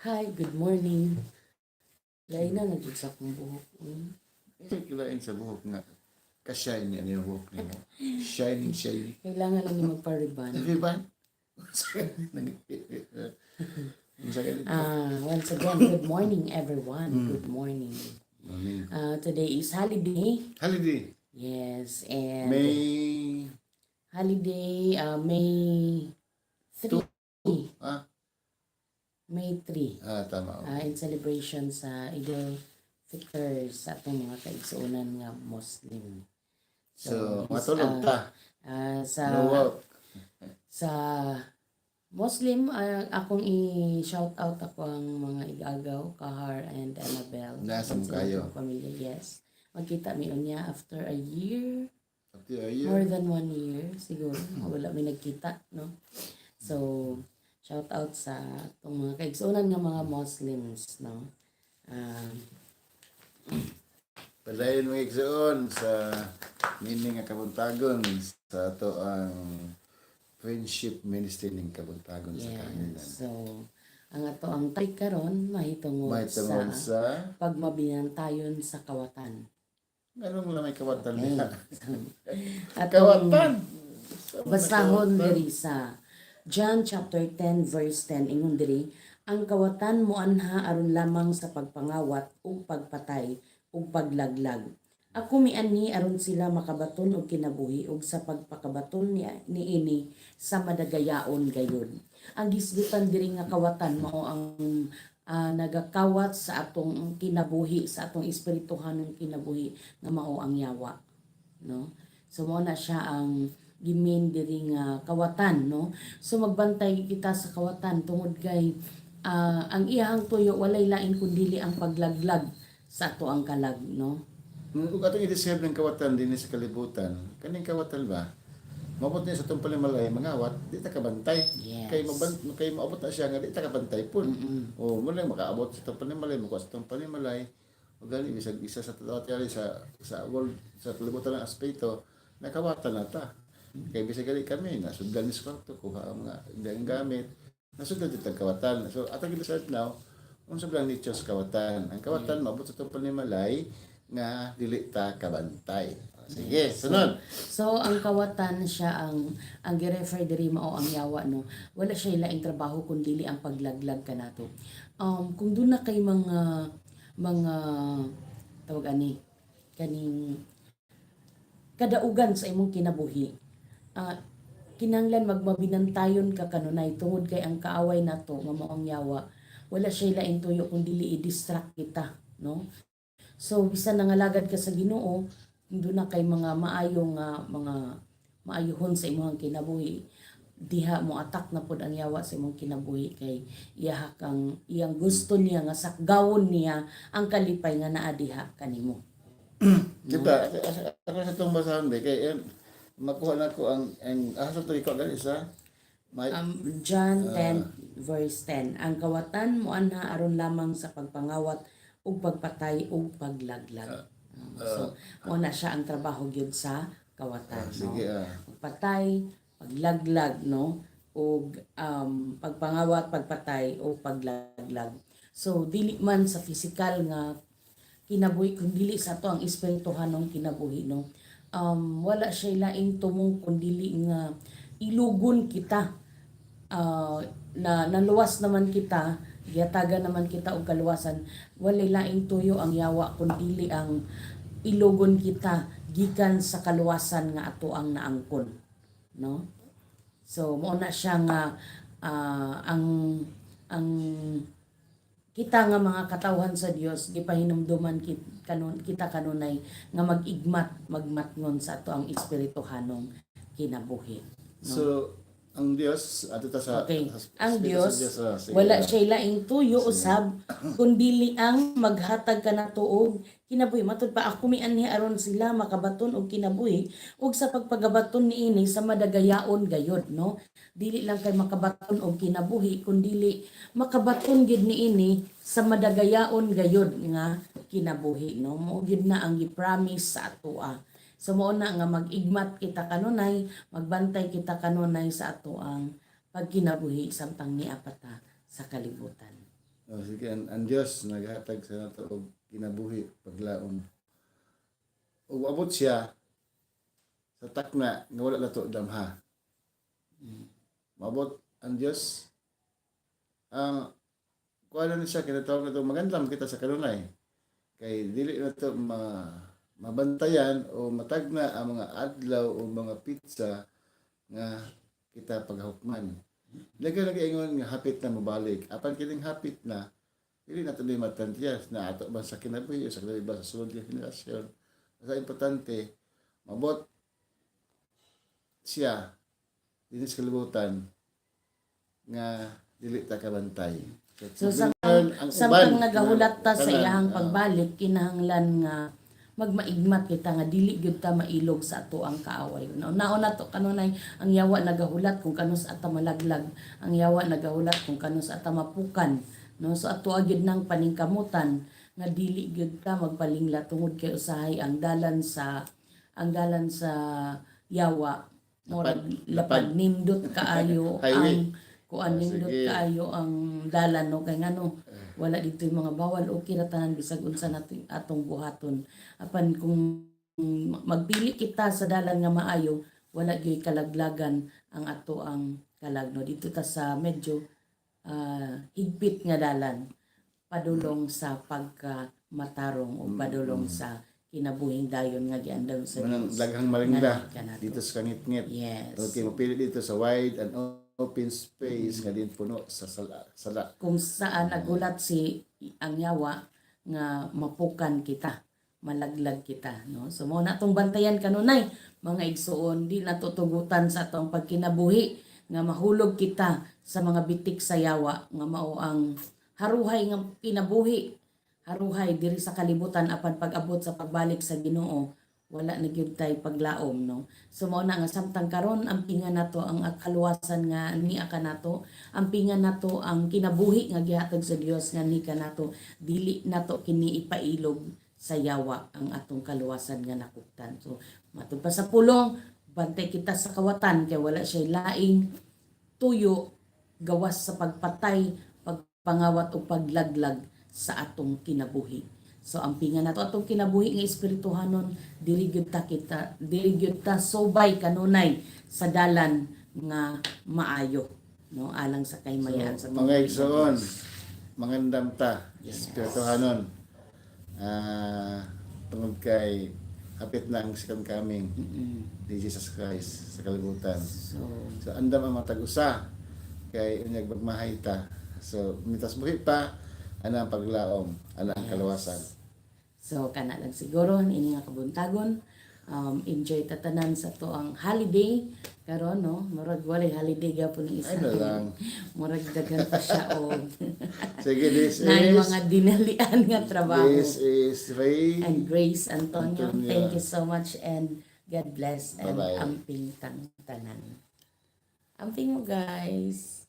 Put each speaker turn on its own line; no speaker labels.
Hi, good morning. Lain na na jud sa akong buhok.
Lain sa buhok nga. Ka-shiny ano yung buhok nimo. Shining, shiny.
Kailangan lang ni magpa-rebond.
Riban? Unsa ka dito?
Once again, good morning, everyone. Good morning.
Morning.
Today is holiday.
Holiday.
Yes, and
May
holiday, May 3.
Ah,
May 3.
Ah, tama.
In celebration sa Eid Fitr sa atong mga kaigsuonan nga Muslim.
So,
is,
matulog ta.
Sa
No work.
Sa Muslim, akong i-shout out ako ang mga igagaw, Kahar and Annabelle.
Nasa mo
Sa
kayo?
Akong pamilya, yes. Magkita mi unya after a year,
Up to a year.
more than one year siguro. Wala mi nagkita, no? So, shout out sa atong mga kaigsuonan nga mga Muslims, no?
Padayon, mga igsoon, sa niini nga kabuntagon sa ato ang Friendship Ministry ning kabuntagon sa kahanginan.
So, ang ato ang topic karon mahitungod
Mahitungod
sa
sa
pagmabinantayon sa kawatan.
Nganong lang may kawatan niya?
Atong
Kawatan! Sa mga
basahon
kawatan.
Diri sa John chapter 10 verse 10. Ingon diri, "Ang kawatan moanha aron lamang sa pagpangawat ug pagpatay ug paglaglag. Ako mianhi aron sila makabaton og kinabuhi ug sa pagpakabaton niini sa madagayaon gayud." Ang gisgutan diri nga kawatan mao ang nagakawat sa atong kinabuhi, sa atong espirituhanong kinabuhi nga mao ang yawa, no? So mao na siya ang gi-mean diri nga kawatan, no? So magbantay kita sa kawatan tungod kay ang iyahang tuyo walay lain kundili ang paglaglag sa ato ang kalag, no?
Kung atong i-describe ng kawatan din sa kalibutan, kaning kawatan ba? Maabot niya sa atong panimalay, mangawat, di ta kabantay. Kay maabot na siya nga di ta kabantay pun. O mo lang makaabot sa atong panimalay, makuha sa atong panimalay. O gani bisag isa sa tao sa sa world, sa kalibutan ng aspeto, nakawatan na ta. Kay bisag gali kami, nasudlan ni sa kwarto, kuha ang mga ang gamit, nasudlan dito ang kawatan. So atong i-describe now, unsa ba ang nature sa kawatan? Ang kawatan maabot sa atong panimalay nga dili ta kabantay. Sige, sunod.
So ang kawatan, siya ang gi-refer diri mao ang yawa, no? Wala siya laing trabaho kun dili ang paglaglag kanato. Kung doon na kay mga tawag ani kaning kadaugan sa imong kinabuhi. Kinahanglan magmabinantayon ka kanunay tungod kay ang kaaway nato nga mao ang yawa, wala siya laing tuyo kung dili i-distract kita, no? So bisan nangalagad ka sa Ginoo, doon na kay mga maayong mga maayuhon sa imong kinabuhi, diha mo attack na pod ang yawa sa imong kinabuhi kay iyaha kang iyang gusto niya nga sakgawon niya ang kalipay nga naa diha kanimo.
Diba, ako sa itong basahan ba, kay makuha na ko ang asa to ikaw gani sa may
John 10 verse 10. Ang kawatan moanha aron lamang sa pagpangawat ug pagpatay ug paglaglag. So mo na siya ang trabaho gyud sa kawatan, no?
Sige ah.
Pagpatay, paglaglag, no? Ug pagpangawat, pagpatay o paglaglag. So dili man sa physical nga kinabuhi kun dili sa ato ang espirituhanong kinabuhi, no? Wala siya laing tumong kun dili nga ilugon kita. Na naluwas naman kita, gihatagan naman kita og kaluwasan, walay laing tuyo ang yawa kun dili ang ilugon kita gikan sa kaluwasan nga ato ang naangkon, no? So mao na siya nga ang kita nga mga katawhan sa Dios, gipahinumduman kita kanunay nga mag-igmat, magmatngon sa ato ang espirituhanong kinabuhi, no?
So ang Dios ato ta sa
Okay.
sa
Ang
Espiritu
Dios,
sa Dios, sige,
wala siya laing tuyo usab kundili ang maghatag kanato og kinabuhi. Matud pa, "Ako mianhi aron sila makabaton og kinabuhi ug sa pagpagabaton niini sa madagayaon gayod," no? Dili lang kay makabaton og kinabuhi kundili makabaton gid niini sa madagayaon gayod nga kinabuhi, no? Mao gyud na ang gi-promise sa atoa. So mao na nga mag-igmat kita kanunay, magbantay kita kanunay sa ato ang pagkinabuhi samtang nia pa ta sa kalibutan.
Oh, sige, ang Dios naghatag sa nato og kinabuhi, paglaom. Ug abot siya sa takna nga wala nato damha. Maabot ang Dios, ang kuha na siya, kinatawag na ito, magandam kita sa kanunay. Kay dili na to mabantayan o matagna ang mga adlaw o mga petsa nga kita paghukman. Lagi lagi ingon nga hapit na mobalik. Apan kining hapit na, dili na tuloy matantiyas na ato ba sa kinabuhi o sa kinabuhi ba sa sulod nga henerasyon. Basta importante, mabot siya dinhi sa kalibutan nga dili ta kabantay.
So,
ang
samtang
uban,
nagahulat ta sa
tanan,
iyahang pagbalik, kinahanglan nga magmaigmat kita nga dili gyud ta mailog sa ato ang kaaway. Nauna to kanunay, ang yawa nagahulat kung kanus ata malaglag, ang yawa nagahulat kung kanus ata mapukan, no? So ato gyud nang paningkamutan nga dili gyud ta magpalingla tungod kay usahay ang dalan sa yawa murag
Lapad.
lapad, nindot kaayo
Highway.
ang kuan,
Ah,
nindot
sige.
kaayo ang dalan, no? Kay ngano, wala dito yung mga bawal, okay ra tanan bisag unsa nato atong buhaton. Apan kung magpili kita sa dalan nga maayo, wala gyud kalaglagan ang ato ang kalag, no? Dito ta sa medyo higpit nga dalan padulong sa pagka matarong o padulong sa kinabuhing dayon nga giandam sa
Manang
Dios
daghang malingla
nga kanato.
dito sa kangitngit. Okay, mapili dito sa wide and open space nga din puno sa sala. Sala.
Kung saan nagulat si ang yawa nga mapukan kita, malaglag kita, no? So mao na atong bantayan kanunay, mga igsuon. Di na tutugutan sa atong pagkinabuhi nga mahulog kita sa mga bitik sa yawa nga mao ang haruhay nga kinabuhi, haruhay diri sa kalibutan, apan pag-abot sa pagbalik sa Ginoo, wala na gyud tay paglaom, no? So mao na nga samtang karon, ampingan nato ang kaluwasan nga niya kanato, ampingan nato ang kinabuhi nga gihatag sa Dios nga ni kanato. Dili nato kini ipailog sa yawa ang atong kaluwasan nga nakuptan. So matud pa sa pulong, bantay kita sa kawatan kay wala siya laing tuyo gawas sa pagpatay, pagpangawat o paglaglag sa atong kinabuhi. So ampingan nato atong kinabuhi nga espirituhanon, dili gyud ta kita, dili gyud ta subay kanunay sa dalan nga maayo, no? Alang sa kahimayaan sa
So, mga igsoon, mangandam ta, espirituhanon. Tungod kay hapit na ang second coming ni Jesus Christ sa kalibutan.
So
So andam ang matag usa kay unyag magmahay ta. So mitas buhi pa ana ang paglaom, ana ang kaluwasan.
So kana lang siguro ini nga kabuntagon. Enjoy tatanan sa to ang holiday karon, no? Murag walay holiday gyapon ng isa.
Ay, na lang.
Murag daghan pa siya og
Sige, this
naay
is
mga dinalian nga trabaho.
This is Ray
And Grace Antonio.
Antonio.
Thank you so much and God bless and
Bye-bye.
amping tang tanan. Amping mo, guys.